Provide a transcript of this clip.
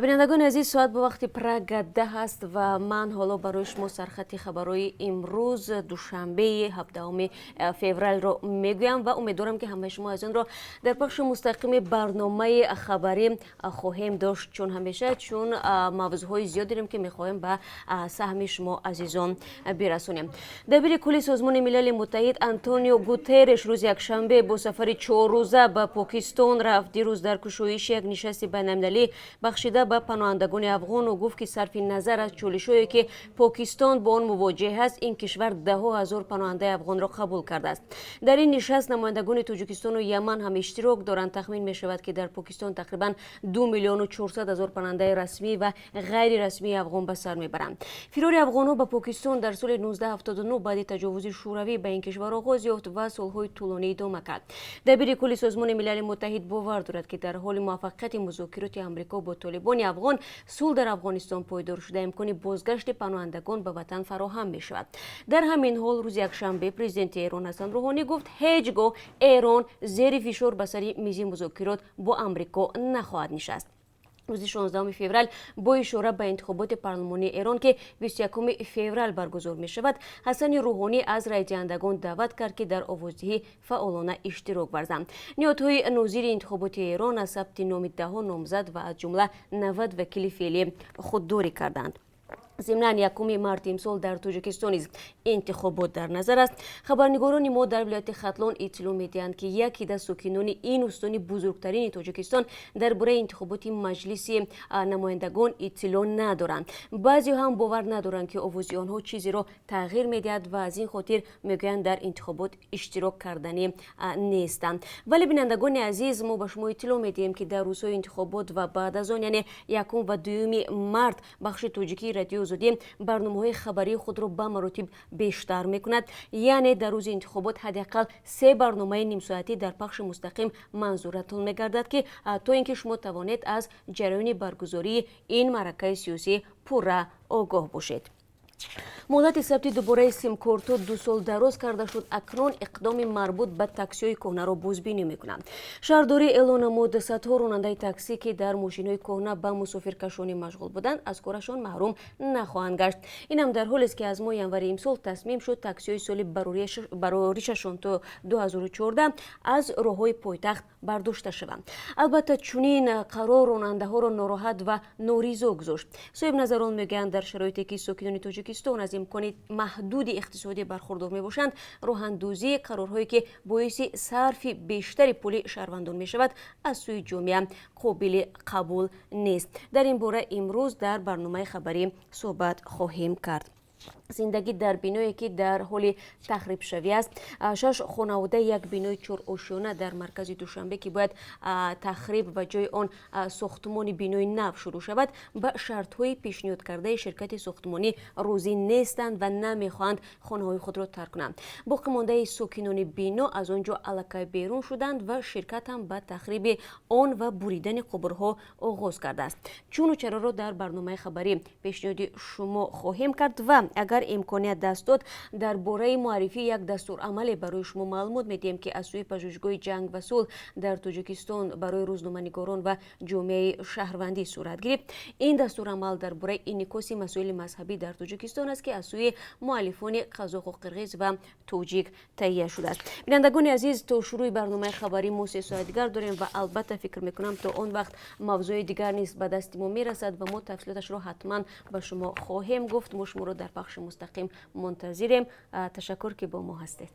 Бинандагони азиз, соат ба вақти Прага 10 аст ва ман ҳоло барои шумо сархати хабарҳои имрӯз, душанбеи 17 февралро мегӯям ва умедворам, ки ҳамаи шумо азизонро дар пахши мустақими барномаи хабарӣ хоҳем дошт, чун ҳамеша, чун мавзӯъҳои зиёд дорем, ки мехоҳем ба саҳми шумо азизон бирасонем. Дабири кулли Созмони Милали Муттаҳид Антонио Гутерреш рӯзи якшанбе бо сафари 4-рӯза ба Покистон рафт. Дирӯз дар кушоиши як нишасти байналмилалӣ, бахшида ба паноҳандагони афғон, ӯ гуфт, ки сарфи назар аз чолишҳое, ки Покистон бо он мувоҷеҳ аст, ин кишвар даҳҳо ҳазор паноҳандаи афғонро қабул кардааст. Дар ин нишаст намояндагони Тоҷикистону Яман ҳам иштирок доранд. Тахмин мешавад, ки дар Покистон тақрибан 2 миллиону 400 ҳазор паноҳандаи расмӣ ва ғайрирасмии афғон ба сар мебаранд. Фирори афғонҳо ба Покистон дар соли 1979 баъди таҷовузи Шӯравӣ ба ин кишвар оғоз ёфт ва солҳои тӯлонӣ идома кард. Дабири кулли Созмони Милали Муттаҳид бовар дорад, ки дар ҳоли муваффақияти музокироти Амрико бо толибони афғон, сулҳ дар Афғонистон пойдор шуда, имкони бозгашти паноҳандагон ба ватан фароҳам мешавад. Дар ҳамин ҳол, рӯзи якшанбе президенти Эрон Ҳасан Рӯҳонӣ гуфт, ҳеҷ гоҳ Эрон зери фишор ба сари мизи музокирот бо Амрико нахоҳад нишаст. Рӯзи 16 феврал бо ишора ба интихоботи парлумонии Эрон, ки 21 феврал баргузор мешавад, Ҳасани Рӯҳонӣ аз райдиҳандагон даъват кард, ки дар овоздиҳӣ фаъолона иштирок варзанд. Ниҳодҳои нозири интихоботи Эрон аз сабти номи даҳҳо номзад ва аз ҷумла 90 вакили феълӣ худдорӣ карданд. Зимнан, 1 марти имсол дар Тоҷикистон низ интихобот дар назар аст. Хабарнигорони мо дар вилояти Хатлон иттилоъ медиҳанд, ки як ҳида сокинони ин устони бузургтарини Тоҷикистон дар бораи интихоботи Маҷлиси намояндагон иттилоъ надоранд. Баъзеҳо ҳам бовар надоранд, ки овози онҳо чизеро тағйир медиҳад ва аз ин хотир мегӯянд, дар интихобот иштирок карданӣ нестанд. Вале, бинандагони азиз, мо ба шумо иттилоъ медиҳем, ки дар рӯзҳои интихобот ва баъд аз он, яъне 1 ва 2 март, бахши тоҷикии Радиои Озодӣ барномаҳои хабарии худро ба маротиб бештар мекунад. Яъне дар рӯзи интихобот ҳадди ақал се барномаи нимсоатӣ дар пахши мустақим манзуратон мегардад, ки то ин ки шумо тавонед аз ҷараёни баргузории ин маъракаи сиёсӣ пурра огоҳ бошед. Муҳлати сабти дубораи симкортҳо 2 сол дароз карда шуд. Акнун иқдоми марбут ба таксиҳои кӯҳнаро бозбинӣ мекунанд. Шаҳрдорӣ эълон намуд, садҳо ронандаи таксӣ, ки дар мошинҳои кӯҳна ба мусофиркашонӣ машғул буданд, аз корашон маҳрум нахоҳанд гашт. Инам дар ҳолест, ки аз моҳи январи имсол тасмим шуд, таксиҳои соли бароришашон то 2014 аз роҳҳои пойтахт бардошта шаванд. Албатта, чунин қарор ронандаҳоро нороҳат ва норизо гузошт. Соҳибназарон мегӯянд, дар шароите ки сокинони Тоҷикистон аз имкони маҳдуди иқтисодӣ бархурдор мебошанд, роҳандозии қарорҳое, ки боиси сарфи бештари пули шаҳрвандон мешавад, аз сӯи ҷомеа қобили қабул нест. Дар ин бора имрӯз дар барномаи хабарӣ суҳбат хоҳем кард. Зиндагӣ дар биное, ки дар ҳоли тахрибшавӣ аст. Шаш хонаводаи як бинои чорошёна дар маркази Душанбе, ки бояд тахриб ва ҷои он сохтмони бинои нав шурӯъ шавад, ба шартҳои пешниҳодкардаи ширкати сохтмонӣ розӣ нестанд ва намехоҳанд хонаҳои худро тарк кунанд. Боқимондаи сокинони бино аз он ҷо аллакай берун шуданд ва ширкат ҳам ба тахриби он ва буридани қубурҳо оғоз кардааст. Чуну чароро дар барномаи хабарӣ пешниҳоди шумо хоҳем кард ва агар имконият даст дод, дар бораи муаррифии як дастурамале барои шумо маълумот медиҳем, ки аз сӯи Пажӯҳишгоҳи ҷанг ва сулҳ дар Тоҷикистон барои рӯзноманигорон ва ҷомеаи шаҳрвандӣ сурат гирифт. Ин дастурамал дар бораи инъикоси масоили мазҳабӣ дар Тоҷикистон аст, ки аз сӯи муаллифони қазоқу қирғиз ва тоҷик таҳия шудааст. Бинандагони азиз, то шурӯъи барномаи хабарӣ мо 3 соат дигар дорем ва албатта, фикр мекунам, то он вақт мавзӯи дигар низ ба дасти мо мерасад ва мо тафсилоташро ҳатман ба шумо хоҳем гуфт. Мо шуморо дар пахши мустақим мунтазирем. Ташаккур, ки бо мо ҳастед.